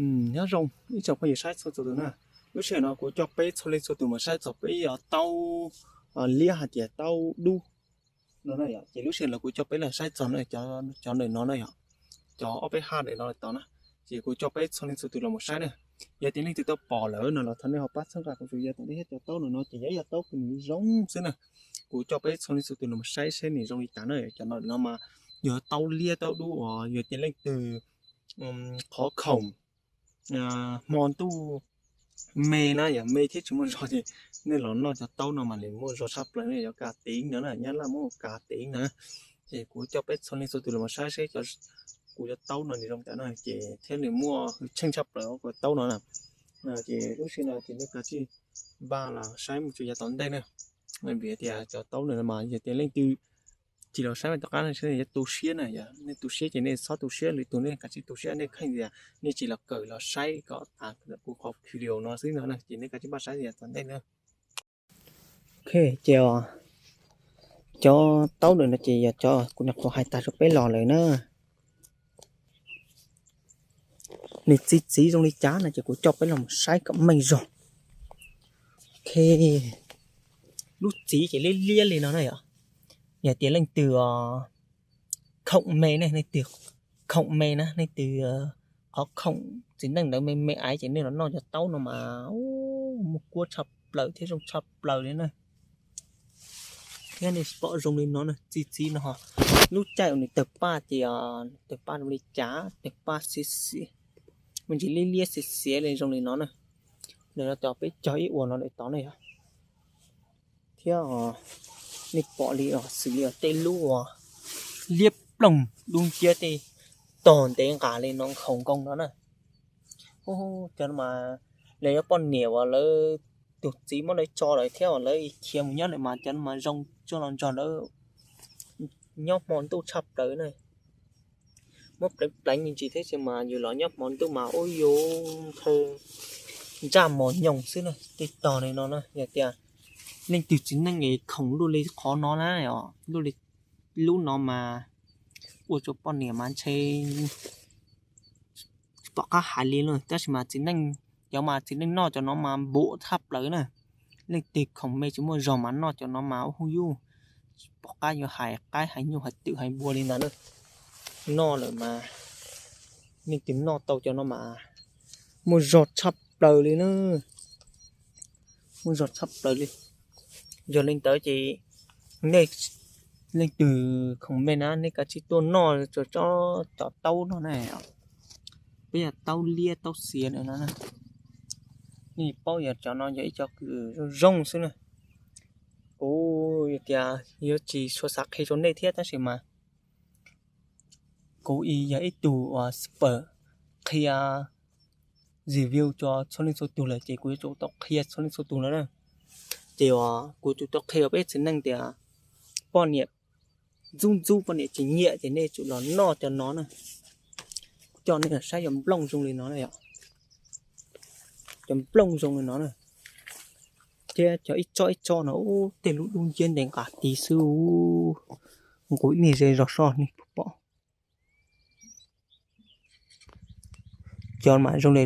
Nyob zoo ib tsoom phooj ywg saib txhua txhua tus na. Lub sij hawm no kuv coj peb txhua leej txhua tus mus saib txog peb cov taub liab hais tias taub dub no na yom. Ces lub sij hawm no kuv coj peb los saib txog cov ntawm no na yom, cov ob peb haj ntawm no tod na. Ces kuv coj peb txhua leej txhua tus los mus saib na. Yog tias leej twg tau pom lawm no los thov nej ho pab txhawb nqa kuv tsuas yog tom ntej thiab. Cov taub no no ces yog ib yam taub kws nws zoo xwb na. Kuv coj peb txhua leej txhua tus los mus saib seb nws zoo li cas na. Cov no no mas yog taub liab taub dub uas yog tias leej twg qhov khoom hmo ntuj me na, yog me thiab tsis muaj zog ces nej los noj cov taub no mas nws muaj zog tshaj plaws na, yog kav teev no na, Nyab Laj muab kav teev na. Ces kuv coj peb txhua leej txhua tus los saib seb kuv cov taub no nws zoo cas na, ces thiab nws muaj tsheej tshaj plaws kuv taub no na. Ces lub sij hawm no ces nej kav tsij npaj los saib mus tsuas yav tom ntej na. Vim tias cov taub no mas yog tias leej twg tsis los saib tom qab no seb nej yuav tu siab na, yog nej tu siab ces nej txhob tu siab, lwm tus nej kav tsij tu siab, nej kheej tias nej tsis los kawm los saib kom tas kuv qhov video no xwb no na, ces nej kav tsij npaj saib yav tom ntej na. Ok, ces cov taub ntawm no ces yog cov kuv nyuam qhuav hais tas rau peb los lawm na. Nws txiv txiv zoo li cas no ces kuv coj peb los saib kom meej zog. Ok, lub txiv ces liab liab li no na yom. Yog tias leej twg khoom me ne, leej twg khoom me na, leej twg qhov khoom txiv neej ntawd me me aiv ces nej los noj cov taub no mas muaj kuab tshaj plaws thiab zoo tshaj plaws li na. Thiab nej pom zoo li no na, txiv txiv no, lub caij uas nws tawg paj ces tawg paj zoo li cas, tawg paj xiav xiav, me ntsis liab liab xiav xiav li zoo li no na. Nws no tos peb cog ib uas no lawm tod na yom. Thiab nej pom li xws li tej lub uas liab ploog dub nciab tej tog ntev nqas li no nkhaus nkoos no na. Cov no mas lawv yuav poj niam uas lawv tus txiv muab lawv tso lawm thiab uas lawv khiav mus nyob lawm mas cov no mas zoo tsuaj los nrog lawv nyob hmo ntuj tshaj plaws na. Muab pleev pleev me ntsis thiab sis mas yus los nyob hmo ntuj mas ub yus ntshaw ntsaj mos nyoos xwb na. Tej tog li no na, yog tias leej twg txiv neej es khoom luaj li qhov no na, luaj li lub no mas ua rau poj niam mas ntshe tsis pom qab hais li lauj. Tab sis mas txiv neej, cov mas txiv neej noj cov no mas npuam tshaj plaws na. Leej twg khoom me tsis muaj zog mas noj cov no mas ub huj yuj, tsis pom qab yuav hais qaib hais nyuj hais twm hais npua li ntawd na. Noj lawm mas, leej twg noj tau cov no mas muaj zog tshaj plaws li na. Muaj zog tshaj plaws li. Yog li ntawd ces nej leej twg khoom me na nej kav tsij tuaj noj tso cov taub no na. Peb yog taub liab taub xiav no na. Nej paub yog cov no yog ib co kws zoo zoo xwb na. Kuv yog tias yuav tsis tshua xav qhia rau nej thiab tab sis mas kuv yog ib tug uas xpam qhia review rau txhua leej txhua tus lawm ces kuv yuav tsum tau qhia txhua leej txhua tus lawm na. Ces uas kuv tsum tau qhia peb txiv neej tias poj niam ntxub ntxub poj niam tsis nyiam ces nej tsum los noj cov no na. Coj nej los saib cov nplooj zoo li no na yom. Cov nplooj zoo li no na. Thiab cov ib tsob ib tsob no ub tej lub dub nciab ntev nqas tid xwb. Nqus ib niag ze zog soj nej pom. Cov mas zoo li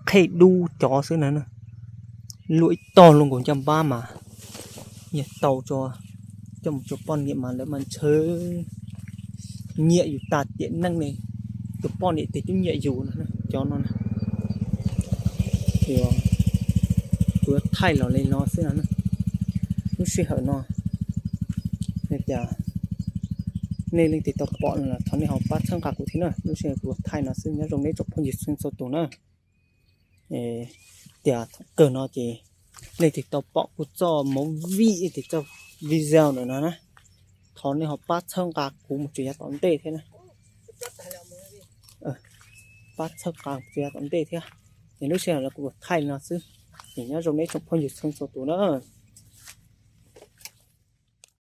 qhej dub cov xwb na. Luaj ib tog luaj nkaus ncaj npab mas nyiam tau coj mus rau poj niam mas lawv mas ntshaw nyiam yus tas tiam neej li. Tus poj niam twb nyiam yus no cov no. Kuv yuav thaij los li no xwb no. Lub sij hawm no, tias nej leej twg tau pom no los thov nej ho pab txhawb nqa kuv thiab na. Lub sij hawm kuv thaij no xwb, nyob zoo nej tsoom phooj ywg txhua tus na. Tias thaum kawg no ces leej twg tau pom kuv txoj movie, leej twg txoj video ntawm no na, thov nej ho pab txhawb nqa kuv mus txog yav tom ntej thiab na. Pab txhawb nqa mus txog yav tom ntej thiab. Es lub sij hawm no kuv thaij no xwb, es nyob zoo nej tsoom phooj ywg txhua txhua tus na.